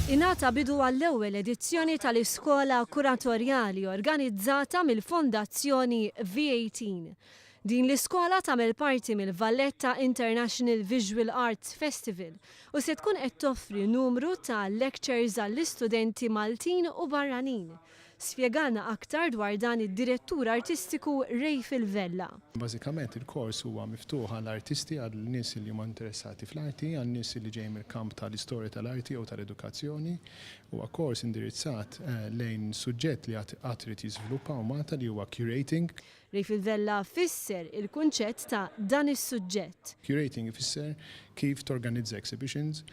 Ingħata bidu għall-ewwel edizzjoni tal-Iskola Kuratorjali organizzata mill-Fondazzjoni V18. Din l-iskola tagħmel parti mill-Valletta International Visual Arts Festival u se tkun qed toffri numru ta' lectures għall-istudenti Maltin u barranin. Spjegalna aktar dwar dan id-Direttur Artistiku Rayfil Vella. Bażikament il-kors huwa miftuħ għal artisti, għal nies li huma interessati fl-arti, għal nies li ġejjin mill-kamp tal-istorja tal-arti jew tal-edukazzjoni. Huwa kors indirizzat lejn suġġett li għad irid jiżviluppa hawn Malta li huwa curating. Rayfil Vella fisser il-kunċett ta' dan is-suġġett. Curating ifisser kif torganizza exhibitions,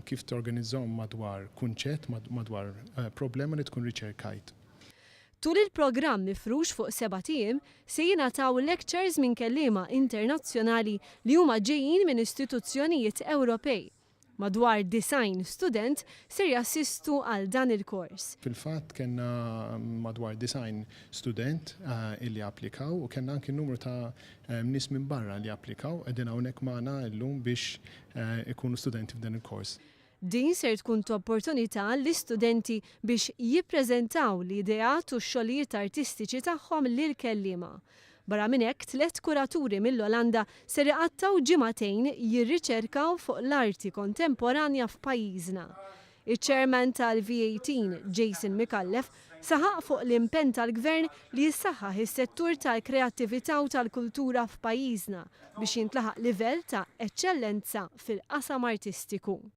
kif torganizzahom madwar kunċett, madwar problema li tkun riċerkajt. Tul il-programm mifrux fuq sebat ijiem, se jingħataw lectures minn kelliema internazzjonali li huma ġejjin minn istituzzjonijiet Ewropej. Madwar 90 student ser jassistu għal dan il-kors. Fil-fatt kellna madwar 90 student illi applikaw u kellna anki numru ta' nies minn barra li applikaw qegħdin hawnhekk magħna llum biex ikunu studenti f'dan il-kors. Din ser tkun t'opportunità għall-istudenti biex jippreżentaw l-ideat u x-xogħlijiet artistiċi tagħhom lill-kelliema. Barra minn hekk, tliet kuraturi mill-Olanda ser iqattgħu ġimagħtejn jirriċerkaw fuq l-arti kontemporanja f'pajjiżna. Iċ-Chairman tal-V18, Jason Micallef, saħaq fuq l-impenn tal-Gvern li jissaħħaħ is-settur tal-kreattività u tal-kultura f'pajjiżna biex jintlaħaq livell ta' eċċellenza fil-qasam artistiku.